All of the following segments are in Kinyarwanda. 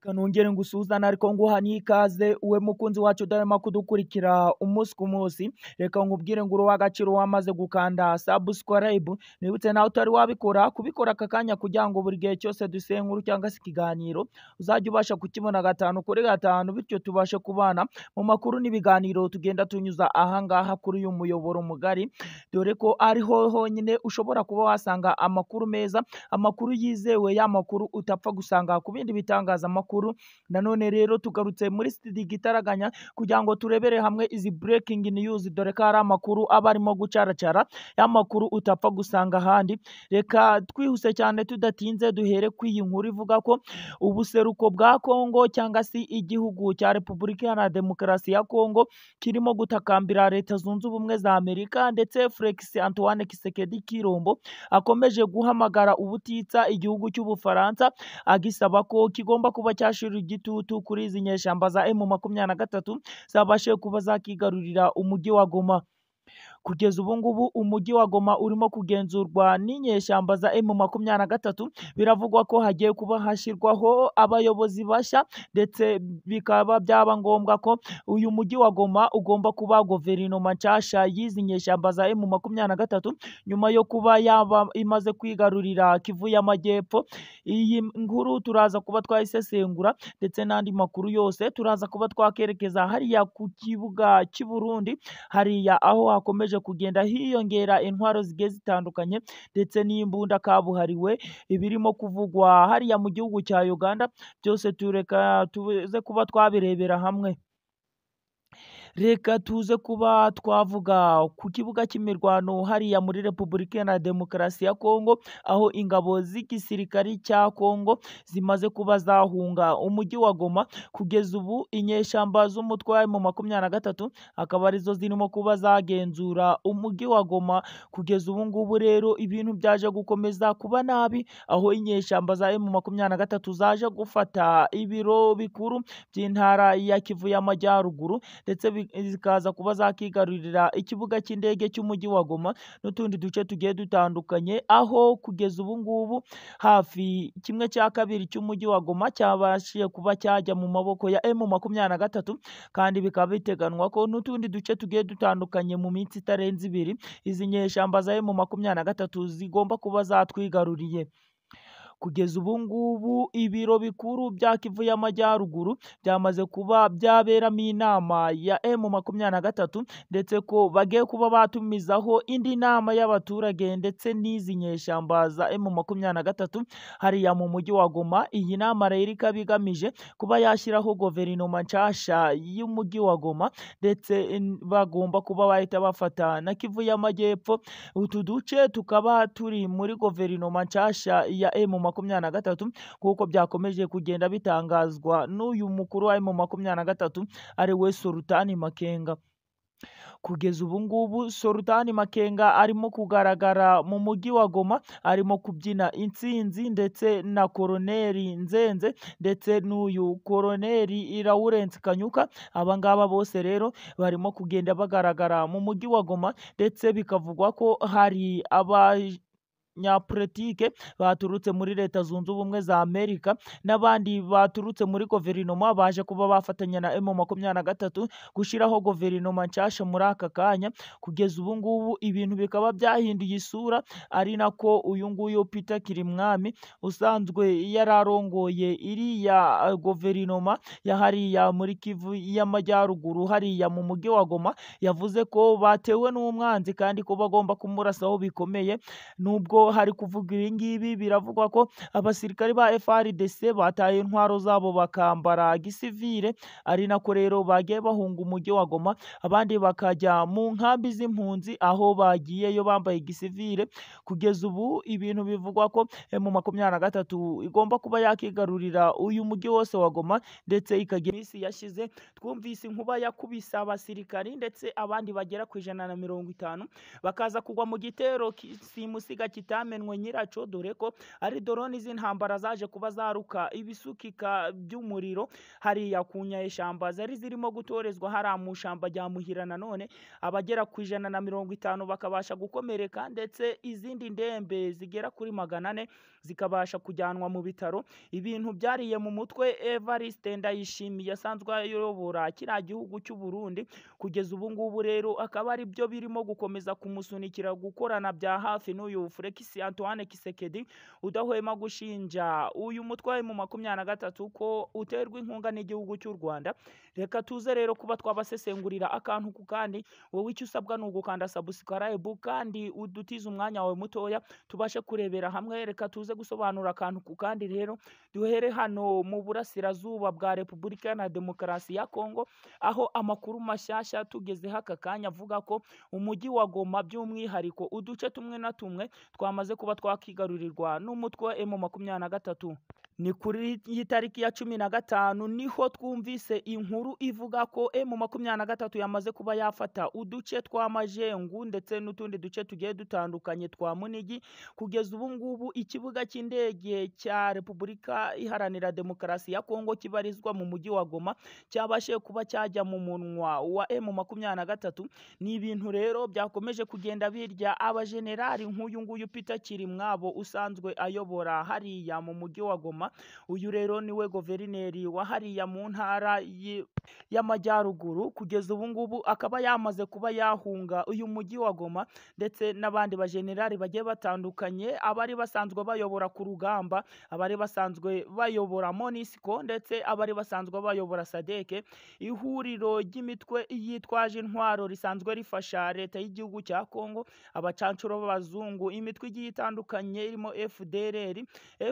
Kanongere ngusuzane ariko nguha n'ikaze uwe mukunzi wacu udarema kudukurikira umunsi ku munsi. Reka nkubwire ngo uri uw'agaciro wamaze gukanda subscribe, nibutse nawe utari wabikora kubikora aka kanya kugira ngo buri gihe cyose duseye inkuru cyangwa se ikiganiro uzajye ubasha kukibona gatanu kuri gatanu, bityo tubashe kubana mu makuru n'ibiganiro tugenda tunyuza ahangaha kuri uyu muyoboro mugari, dore ko ariho honyine ushobora kuba wasanga amakuru meza, amakuru yizewe, ya makuru utapfa gusanga ku bindi bitangazamakuru. Nanone rero tugarutse muri studio igitaraganya kugira ngo turebere hamwe izi breaking news, dore ko ari amakuru aba arimo gucaracara, ya makuru utapfa gusanga ahandi. Reka twihuse cyane tudatinze duhere ku iyi nkuru ivuga ko ubuseruko bwa Kongo cyangwa se igihugu cya Repubulika Iharanira Demokarasi ya Kongo kirimo gutakambira Leta Zunze Ubumwe za Amerika, ndetse Felix Antoine Tshisekedi Tshilombo akomeje guhamagara ubutitsa igihugu cy'Ubufaransa agisaba ko kigomba kuba cyashira igitutu kuri izi nyeshyamba za M23 zabashe kuba zakigarurira umujyi wa Goma. Kugeza ubu ngubu umujyi wa Goma urimo kugenzurwa n'inyeshyamba za M23, biravugwa ko hagiye kuba hashyirwaho abayobozi bashya, ndetse bikaba byaba ngombwa ko uyu mujyi wa Goma ugomba kuba guverinoma nshasha y'izi nyeshyamba za M23 nyuma yo kuba yaba imaze kwigarurira Kivu y'Amajyepfo. Iyi nkuru turaza kuba twayisesengura ndetse n'andi makuru yose turaza kuba twakerekeza hariya ku kibuga cy'i Burundi, hariya aho hakomeje kugenda hiyongera intwaro zigiye zitandukanye ndetse n'imbunda kabuhariwe, ibirimo kuvugwa hariya mu gihugu cya Uganda byose tureka tuze kuba twabirebera hamwe. Reka tuze kuba twavuga ku kibuga cy'imirwano hariya muri Repubulika Iharanira Demokarasi ya Kongo, aho ingabo z'igisirikari cya Kongo zimaze kuba zahunga umujyi wa Goma. Kugeza ubu inyeshyamba z'umutwe wa M23 akaba arizo zirimo kuba zagenzura umujyi wa Goma. Kugeza ubu ngubu rero ibintu byaje gukomeza kuba nabi, aho inyeshyamba za M23 zaje gufata ibiro bikuru by'intara ya Kivu y'Amajyaruguru, ndetse zikaza kuba zakigarurira ikibuga cy'indege cy'umujyi wa Goma n'utundi duce tugiye dutandukanye, aho kugeza ubu ngubu hafi kimwe cya kabiri cy'umujyi wa Goma cyabashije kuba cyajya mu maboko ya M23, kandi bikaba biteganwa ko n'utundi duce tugiye dutandukanye mu minsi itarenze ibiri izi nyeshyamba za M23 zigomba kuba zatwigaruriye. Kugeza ubu ngubu ibiro bikuru bya Kivu y'Amajyaruguru byamaze kuba byaberamo inama ya M23, ndetse ko bagiye kuba batumizaho indi nama y'abaturage ndetse n'izi nyeshyamba za M23 hariya mu mujyi wa Goma. Iyi nama rero ikaba igamije kuba yashyiraho guverinoma nshasha y'umujyi wa Goma, ndetse bagomba kuba bahita bafata na Kivu y'Amajyepfo. Utu duce tukaba turi muri guverinoma nshasha ya M23 kuko byakomeje kugenda bitangazwa n'uyu mukuru wa M23 ari we Sultani Makenga. Kugeza ubu ngubu Sultani Makenga arimo kugaragara mu mujyi wa Goma, arimo kubyina intsinzi, ndetse na Koroneri Nzenze ndetse n'uyu Koroneri Lawrence Kanyuka. Aba ngaba bose rero barimo kugenda bagaragara mu mujyi wa Goma, ndetse bikavugwa ko hari aba nyapolitike baturutse muri Leta Zunze Ubumwe za Amerika n'abandi baturutse muri guverinoma baje kuba bafatanya na M23 gushyiraho guverinoma nshasha muri aka kanya. Kugeza ubu ngubu ibintu bikaba byahinduye isura, ari nako uyu nguyu Peter Kirimwami usanzwe yararongoye iriya guverinoma ya hariya muri Kivu y'Amajyaruguru hariya mu mujyi wa Goma, yavuze ko batewe n'umwanzi kandi ko bagomba kumurasaho bikomeye. Nubwo hari kuvuga ibi ngibi, biravugwa ko abasirikari ba FARDC bataye intwaro zabo bakambara gisivile, ari nako rero bagiye bahunga umujyi wa Goma, abandi bakajya mu nkambi z'impunzi aho bagiyeyo bambaye gisivile. Kugeza ubu ibintu bivugwa ko M23 igomba kuba yakigarurira uyu mujyi wose wa Goma, ndetse ikagira iminsi yashize twumvise inkuba yakubise abasirikari ndetse abandi bagera ku 150 bakaza kugwa mu gitero simusiga kitamenwe nyiracyo, dore ko ari drone z'intambara zaje kuba zaruka ibisukika by'umuriro hariya ku nyeshyamba zari zirimo gutorezwa hariya mu shamba rya Muhira. Nanone abagera ku 150 bakabasha gukomereka, ndetse izindi ndembe zigera kuri 400 zikabasha kujyanwa mu bitaro. Ibintu byariye mu mutwe Evariste Ndayishimiye asanzwe ayobora kiriya gihugu cy'u Burundi. Kugeza ubu ngubu rero akaba ari byo birimo gukomeza kumusunikira gukorana bya hafi n'uyu Felix Antoine Tshisekedi, udahwema gushinja uyu mutwe mu 23 ko uterwa inkunga n'igihugu cy'u Rwanda. Reka tuze rero kuba twabasesengurira akantu ku kandi, wowe icyo usabwa ni ugukanda subscribe kandi udutize umwanya wawe mutoya tubashe kurebera hamwe. Reka tuze gusobanura akantu ku kandi. Rero duhere hano mu burasirazuba bwa Repubulika na Demokarasi ya Kongo, aho amakuru mashyashya tugezeho aka kanya avuga ko umujyi wa Goma by'umwihariko uduce tumwe na tumwe twamaze kuba twakigarurirwa n'umutwe wa M23. Ni kuri iyi tariki ya 15 niho twumvise inkuru ivuga ko M23 yamaze kuba yafata uduce twa Majengu ndetse n'utundi duce tugiye dutandukanye twa Munigi. Kugeza ubu ngubu ikibuga cy'indege cya Repubulika Iharanira Demokarasi ya Kongo kibarizwa mu mujyi wa Goma cyabashe kuba cyajya mu munwa wa M23. Ni ibintu rero byakomeje kugenda birya abajenerali nk'uyu nguyu Peter Kirimwabo usanzwe ayobora hariya mu mujyi wa Goma. Uyu rero niwe guverineri wa hariya mu ntara y'amajyaruguru. Kugeza ubu ngubu akaba yamaze kuba yahunga uyu mujyi wa Goma, ndetse n'abandi bajenerali bagiye batandukanye, abari basanzwe bayobora ku rugamba, abari basanzwe bayobora MONUSCO, ndetse abari basanzwe bayobora SADC, ihuriro ry'imitwe yitwaje intwaro risanzwe rifasha leta y'igihugu cya Kongo, abacancuro b'abazungu, imitwe igiye itandukanye irimo FDLR,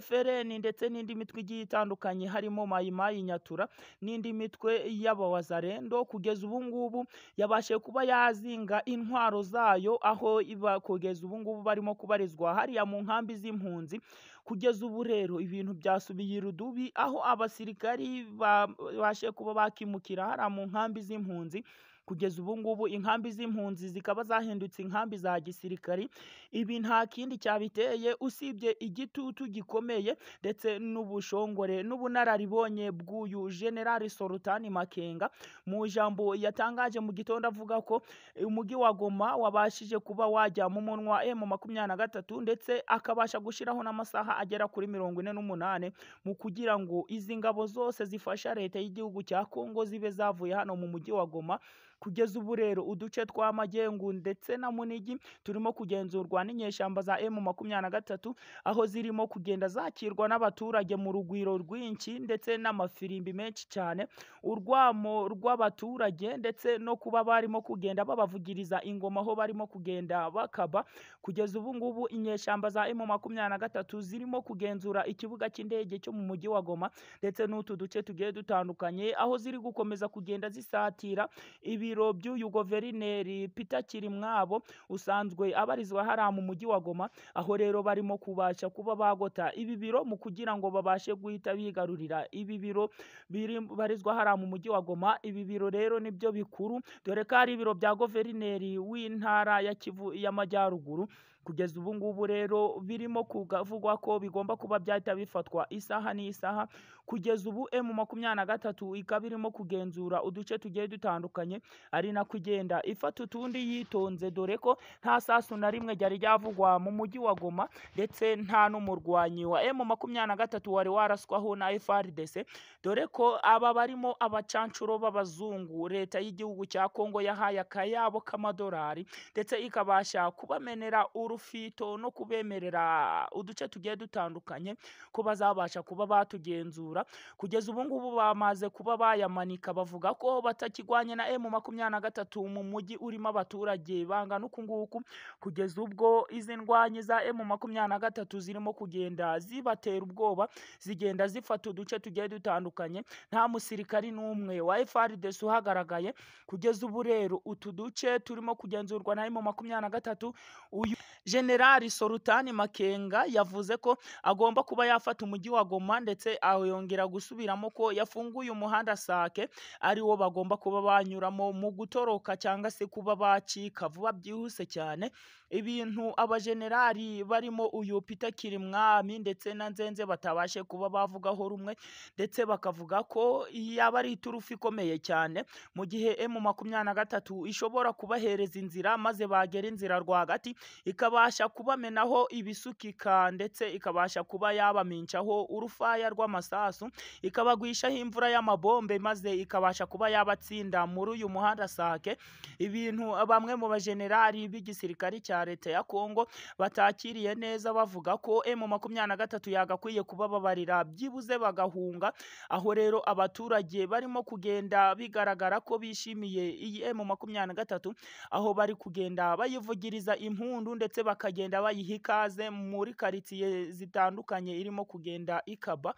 FRN ndetse n'indi mitwe igiye itandukanye harimo Mayimayi Nyatura n'indi mitwe y'abawazarendo. Kugeza ubu ngubu yabashe kuba yazinga intwaro zayo, aho iba kugeza ubu ngubu barimo kubarizwa hariya mu nkambi z'impunzi. Kugeza ubu rero ibintu byasubiye irudubi, aho abasirikari babashe kuba bakimukira hariya mu nkambi z'impunzi. Kugeza ubu ngubu inkambi z'impunzi zikaba zahindutse inkambi za gisirikari. Ibi nta kindi cyabiteye usibye igitutu gikomeye ndetse n'ubushongore n'ubunararibonye bw'uyu General Sultani Makenga. Mu ijambo yatangaje mu gitondo avuga ko umujyi wa Goma wabashije kuba wajya mu munwa M23, ndetse akabasha gushyiraho n'amasaha agera kuri 48 mu kugira ngo izi ngabo zose zifasha leta y'igihugu cya Kongo zibe zavuye hano mu mujyi wa Goma. Kugeza ubu rero uduce twa Majengu ndetse na Munigi turimo kugenzurwa n'inyeshyamba za M23, aho zirimo kugenda zakirwa n'abaturage mu rugwiro rwinshi ndetse n'amafirimbi menshi cyane, urwamo rw'abaturage ndetse no kuba barimo kugenda babavugiriza ingoma aho barimo kugenda bakaba. Kugeza ubu ngubu inyeshyamba za M23 zirimo kugenzura ikibuga cy'indege cyo mu mujyi wa Goma ndetse n'utu duce tugiye dutandukanye, aho ziri gukomeza kugenda zisatira ibiro by'uyu guverineri Peter Kirimwabo usanzwe abarizwa hariya mu mujyi wa Goma. Aho rero barimo kubasha kuba bagota ibi biro mu kugira ngo babashe guhita bigarurira ibi biro barizwa hariya mu mujyi wa Goma. Ibi biro rero nibyo bikuru, dore ko ari ibiro bya guverineri w'intara ya Kivu y'Amajyaruguru. Kugeza ubu ngubu rero birimo kuvugwa ko bigomba kuba byahita bifatwa isaha n'isaha. Kugeza ubu M23 ikaba irimo kugenzura uduce tugiye dutandukanye, ari nako igenda ifata utundi yitonze, dore ko nta sasu na rimwe ryari ryavugwa mu mujyi wa Goma, ndetse nta n'umurwanyi wa M23 wari waraswaho na FARDC, dore ko aba barimo abacancuro b'abazungu leta y'igihugu cya Kongo yahaye akayabo k'amadolari, ndetse ikabasha kubamenera urufito no kubemerera uduce tugiye dutandukanye ko bazabasha kuba batugenzura. Kugeza ubu ngubu bamaze kuba bayamanika, bavuga ko batakigwanye na M23 mu mujyi urimo abaturage bangana uku nguku. Kugeza ubwo izi ndwanyi za M23 zirimo kugenda zibatera ubwoba, zigenda zifata uduce tugiye dutandukanye, nta musirikari n'umwe wa FARDC uhagaragaye. Kugeza ubu rero utu duce turimo kugenzurwa na M23. Uyu Generali Sultani Makenga yavuze ko agomba kuba yafata umujyi wa Goma, ndetse yongera gusubiramo ko yafunguye umuhanda Sake ari wo bagomba kuba banyuramo mu gutoroka cyangwa se kuba bacika vuba byihuse cyane. Ibintu abajenerali barimo uyu Peter Kirimwami ndetse na Nzenze batabashe kuba bavugaho rumwe, ndetse bakavuga ko yaba ari iturufu ikomeye cyane mu gihe M23 ishobora kubahereza inzira, maze bagera inzira rwagati ikabasha kubamenaho ibisukika, ndetse ikabasha kuba yabamincaho urufaya rw'amasasu, ikabagwishaho imvura y'amabombe, maze ikabasha kuba yabatsinda muri uyu muhanda Sake. Ibintu bamwe mu bajenerali b'igisirikare cya leta ya Kongo batakiriye neza, bavuga ko M23 yagakwiye kubababarira byibuze bagahunga. Aho rero abaturage barimo kugenda bigaragara ko bishimiye iyi M23, aho bari kugenda bayivugiriza impundu ndetse bakagenda bayiha ikaze muri karitsiye zitandukanye irimo kugenda ikaba.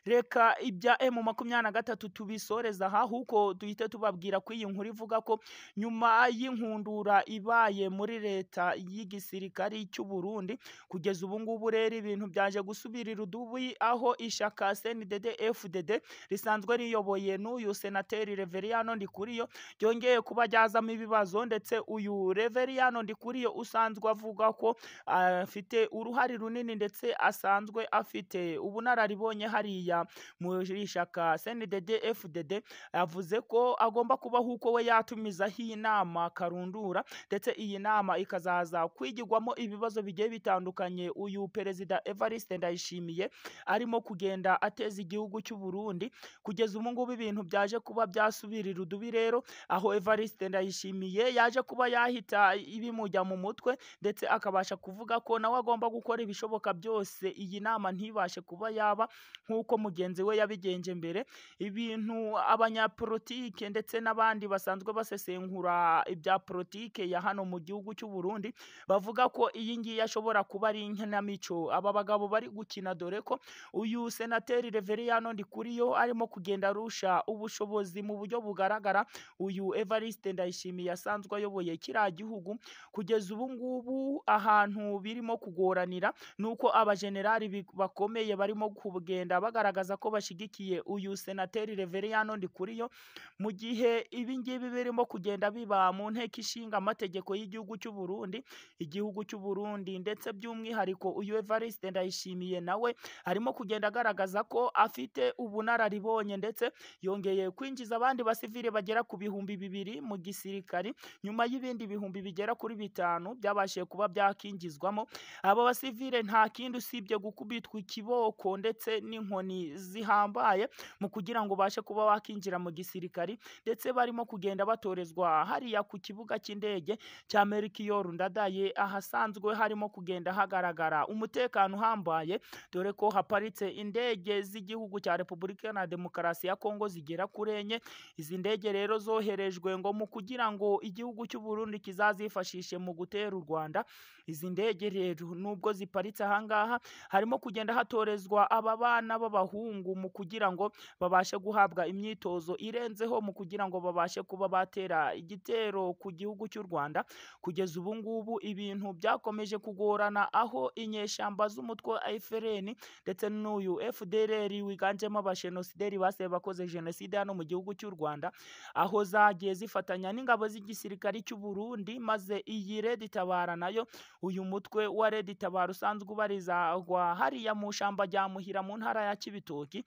Reka ibya M23 tubisoreza aha, huko duhite tubabwira ko iyi nkuru ivuga ko nyuma y'inkundura ibaye muri leta y'igisirikari cy'u Burundi, kugeza ubu ngubu rero ibintu byaje gusubirira udubi, aho ishaka CNDD FDD risanzwe riyoboye n'uyu senateri Reveriyano Ndikuriyo ryongeye kuba ryazamo ibibazo, ndetse uyu Reveriyano Ndikuriyo usanzwe avuga ko afite uruhare runini ndetse asanzwe afite ubunararibonye hariya muri ishaka CNDD FDD, yavuze ko agomba kubaho uko we yatumizaho inama karundura, ndetse iyi nama ikazaza kwigirwamo ibibazo bigiye bitandukanye uyu perezida Evariste Ndayishimiye arimo kugenda ateza igihugu cy'u Burundi. Kugeza ubu ngubu ibintu byaje kuba byasubirira udubi rero, aho Evariste Ndayishimiye yaje kuba yahita ibimujya mu mutwe, ndetse akabasha kuvuga ko nawe agomba gukora ibishoboka byose iyi nama ntibashe kuba yaba nk'uko mugenzi we yabigenje mbere. Ibintu abanyapolitike ndetse n'abandi basanzwe basesengura ibya politike ya hano mu gihugu cy'u Burundi bavuga ko iyi ngiyi ashobora kuba ari inkinamico aba bagabo bari gukina, dore ko uyu senateri Reveriyano Ndikuriyo arimo kugenda arusha ubushobozi mu buryo bugaragara uyu Evariste Ndayishimiye asanzwe ayoboye kiriya gihugu. Kugeza ubu ngubu ahantu birimo kugoranira nuko abajenerali bakomeye barimo kugenda bagaragaza ko bashigikiye uyu senateri Reveriyano Ndikuriyo, mu gihe ibi ngibi birimo kugenda biba mu nteko ishinga amategeko y'igihugu cy'u Burundi, igihugu cy'u Burundi ndetse by'umwihariko uyu Evariste Ndayishimiye nawe arimo kugenda agaragaza ko afite ubunararibonye, ndetse yongeye kwinjiza abandi basivile bagera ku 2000 mu gisirikari nyuma y'ibindi bihumbi bigera kuri 5 byabashije kuba byakingizwamo. Abo basivile nta kindi usibye gukubitwa ikiboko ndetse n'inkoni zihambaye mu kugira ngo bashe kuba wakinjira mu gisirikari, ndetse barimo kugenda batorezwa hariya ku kibuga cy'indege cya Melchior Ndadaye, ahasanzwe harimo kugenda hagaragara umutekano uhambaye, dore ko haparitse indege z'igihugu cya Repubulika Iharanira Demokarasi ya Kongo zigera kuri 4. Izi ndege rero zoherejwe ngo mu kugira ngo igihugu cy'u Burundi kizazifashishe mu gutera u Rwanda. Izi ndege rero nubwo ziparitse ahangaha, harimo kugenda hatorezwa aba bana b'abahungu mu kugira ngo babashe guhabwa imyitozo irenzeho mu kugira ngo babashe kuba batera igitero ku gihugu cy'u Rwanda. Kugeza ubu ngubu ibintu byakomeje kugorana, aho inyeshyamba z'umutwe wa FRN ndetse n'uyu FDLR wiganjemo abashenosideri base bakoze jenoside hano mu gihugu cy'u Rwanda, aho zagiye zifatanya n'ingabo z'igisirikare cy'u Burundi, maze iyi Red Tabara nayo, uyu mutwe wa Red Tabara usanzwe ubarizwa hariya mu shamba rya Muhira mu ntara ya Kibitoki,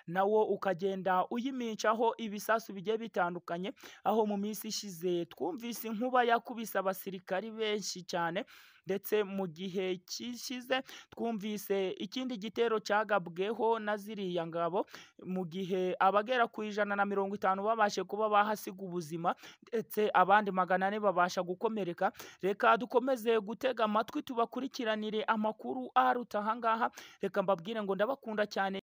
nawo ukagenda uyimincaho ibisasu bigiye bitandukanye, aho mu minsi ishize twumvise inkuba yakubise abasirikari benshi cyane, ndetse mu gihe kishize twumvise ikindi gitero cyagabweho na ziriya ngabo, mu gihe abagera ku 150 babashe kuba bahasiga ubuzima, ndetse abandi 400 babasha gukomereka. Reka dukomeze gutega amatwi tubakurikiranire amakuru aruta ahangaha. Reka mbabwire ngo ndabakunda cyane.